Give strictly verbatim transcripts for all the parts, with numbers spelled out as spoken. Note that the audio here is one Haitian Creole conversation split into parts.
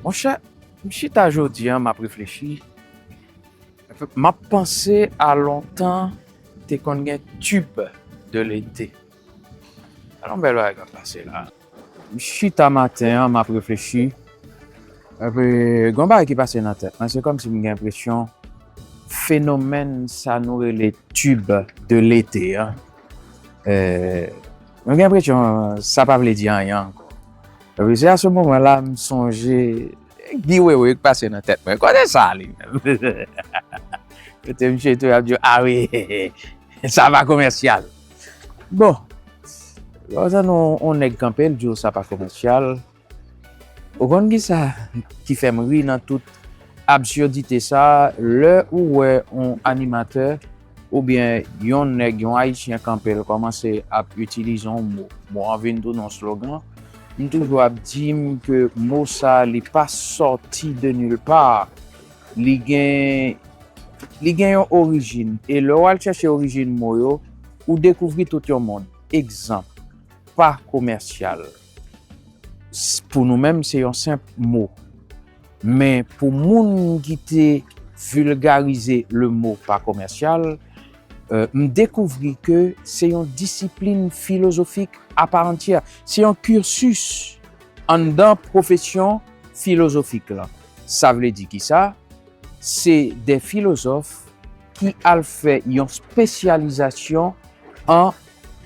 Monchè, m chita jodi a, m ap reflechi. M ap panse a lontan te konn gen tube de l'été. Alon bèl bagay k ap pase la. M chita maten an, m ap reflechi. Epi, gen yon bagay ki pase nan tèt mwen. Se kòmsi m gen enpresyon fenomèn sa nou rele tube de l'été an, eh, mwen gen enpresyon sa pa vle di anyen ankò. Epi se a se moman la m sonje Guy Wewe k pase nan tèt mwen. Kote sa li menm? Kote misye tou ap di, "Ah wi, sa pa komèsyal." Bon, lè w tann yon, yon nèg kanpe, l di w sa pa komèsyal. Ou konn ki sa ki fè m ri nan tout absurdite sa, lè ou wè yon animatè oubyen yon nèg, yon Ayisyen kanpe, l kòmanse ap itilize yon mo, mo an vin tounen yon slogan, m toujou ap di m ke mo sa li pa sòti de nulle part. Li gen, li gen yon orijin. E lè w al chèche orijin mo yo, ou dekouvri tout yon mond. Egzanp, pa komèsyal. S-, pou nou menm, se yon senp mo. Men pou moun ki te vilgarize le mo pa komèsyal, euh, m dekouvri ke se yon disiplin filozofik apaantyè. Se yon cursus anndan pwofesyon filozofik lan. Sa vle di ki sa? Se de filozòf ki al fè yon espesyalizasyon an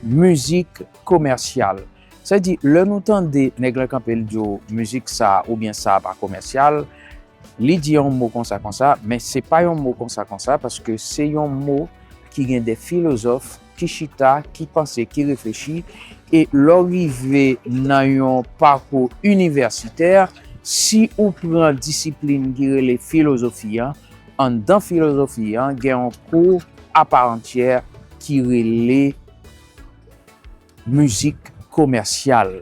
mizik komèsyal. Sa vle di, lè nou tande nèg la kanpe, l di w mizik sa oubyen sa pa komèsyal, li di yon mo konsa konsa, men se pa yon mo konsa konsa, paske se yon mo ki gen de filozòf ki chita, ki panse, ki reflechi, e lè w rive nan yon pakou inivèsitè, si ou pran disiplin ki rele filozofi an, anndan filozofi an, gen yon kou apaantyè ki rele mizik komèsyal.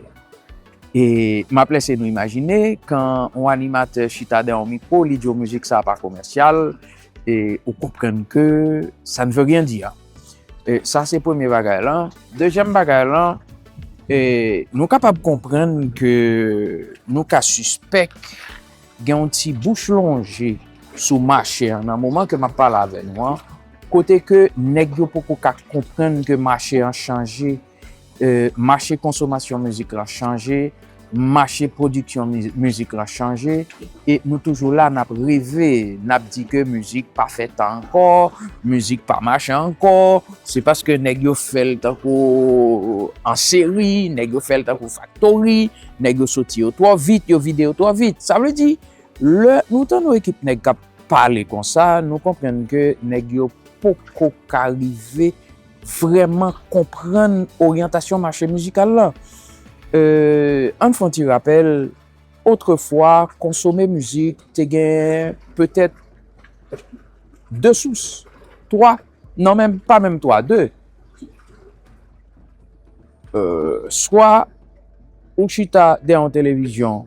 E m ap lese nou imajine, kan yon animatè chita dèyè yon mikwo, li di w mizik sa pa komèsyal, e ou konprann ke ça ne veut rien dire. E sa se premye bagay lan. Dezyèm bagay lan, e nou kapab konprann ke nou ka sispèk gen yon ti bouch lonje sou mache an nan moman ke m ap pale avè nou an, kote ke nèg yo poko ka konprann ke mache an chanje, eh, mache konsomasyon mizik lan chanje, mache pwodiksyon miz-, mizik lan chanje, e nou toujou la, n ap reve, n ap di ke mizik pa fè tan ankò, mizik pa mache ankò, se paske nèg yo fè l tankou an seri, nèg yo fè l tankou faktori, nèg yo soti yo twò vit, yo vide yo twò vit. Sa vle di, lè nou tann yon ekip nèg k ap pale konsa, nou konprann ke nèg yo poko ka rive vrèman konprann oryantasyon mache mizikal la. Euh, ann fè yon ti rapèl, otrefwa, konsome mizik te gen petèt de sous, twa, non, menm pa menm twa, de. Euh, swa ou chita dèyè yon televizyon,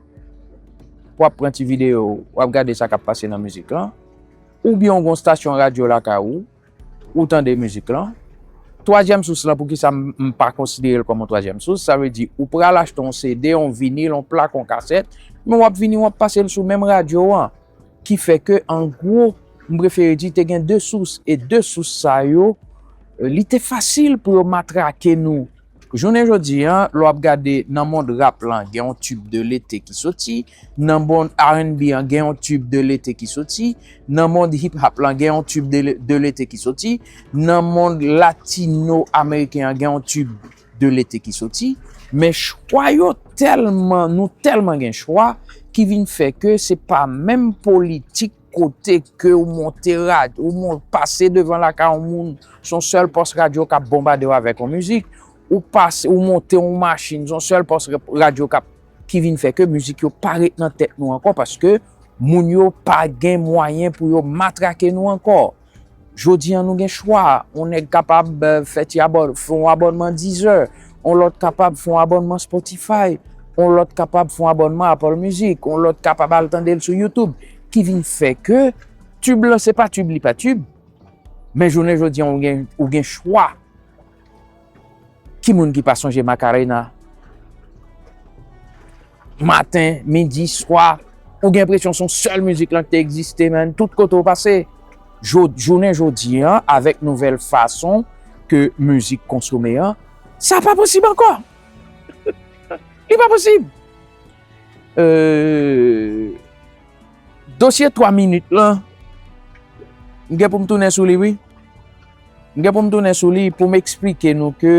w ap pran ti videyo, w ap gade sa k ap pase nan mizik lan, oubyen w gen yon stasyon radyo lakay ou, ou tande mizik lan. Twazyèm sous lan, poukisa m, m pa konsidere l kòm yon twazyèm sous, sa vle di ou pral achte yon C D, yon vinil, yon plak, yon kasèt, men w ap vini, w ap pase l sou menm radyo an. Ki fè ke, an gwo, m prefere di, te gen de sous, e de sous sa yo, eh, li te fasil pou yo matrake nou. Jounen jodi an, lè w ap gade nan mond rap lan, gen yon tube de l'été ki soti, nan mond R and B an, gen yon tube de l'été ki soti, nan mond hip hop lan, gen yon tube de, de l'été ki soti, nan mond latino ameriken an, gen yon tube de l'été ki soti, men chwa yo tèlman, nou tèlman gen chwa, ki vin fè ke se pa menm politik kote ke ou monte rad-, ou mon-, pase devan lakay yon moun, se yon sèl pòs radyo k ap bonbade w avèk yon mizik, ou pase, ou monte yon machin, se yon sèl pòs radyo k ap, ki vin fè ke mizik yo pa ret nan tèt nou ankò, paske moun yo pa gen mwayen pou yo matrake nou ankò. Jodi an, nou gen chwa. Yon nèg kapab, eh, fè ti abòn-, fè yon abònman Deezer. Yon lòt kapab fè yon abònman Spotify. Yon lòt kapab fè yon abònman Apple Music. Yon lòt kapab al tande l sou YouTube. Ki vin fè ke tube lan, se pa tube li pa tube. Men jounen jodi an, ou gen, ou gen chwa. Ki moun ki pa sonje Macarena? Maten, midi, swa, Ou gen enpresyon se yon sèl mizik lan ki te egziste, man. Tout kote w pase, jounen jodi an, avèk nouvèl fason ke mizik konsome an, sa pa posib ankò. Li pa posib. Dosye twa minit lan, m gen pou m tounen sou li, wi. M gen pou m tounen sou li pou m eksplike nou ke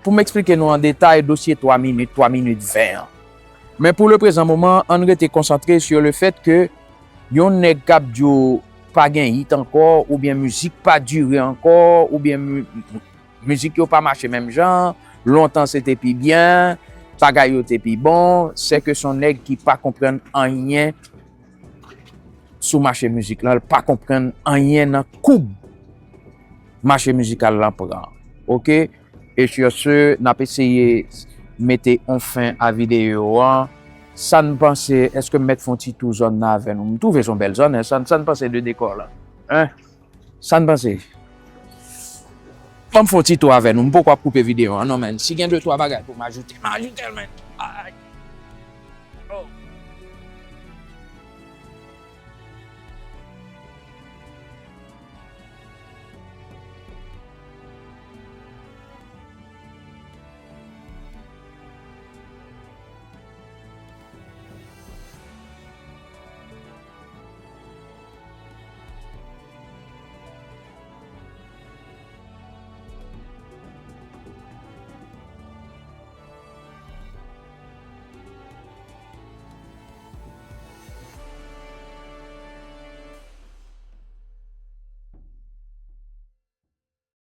pou m eksplike nou an detay dosye twa minit, twa minit ven an. Men pou leprezan moman, ann rete konsantre sur le fait que yon nèg k ap di w pa gen hit ankò, oubyen mizik pa dire ankò, oubyen mizik yo pa mache menm jan, lontan se te pi byen, bagay yo te pi bon, se ke se yon nèg ki pa konprann anyen sou mache mizik lan, l pa konprann anyen nan koub mache mizikal lan pran. Oke? E sur ce, n ap eseye mete yon fen a videyo an. Sa n panse, èske m mèt fè yon ti tou zòn nan avè nou? M twouve se yon bèl zòn, sa n panse de dekò lan? Hein? Sa n panse? Ban m fè yon ti tou avè nou. M poko ap koupe videyo an non, man. Si gen de twa bagay pou m ajoute, m ajoute l, man.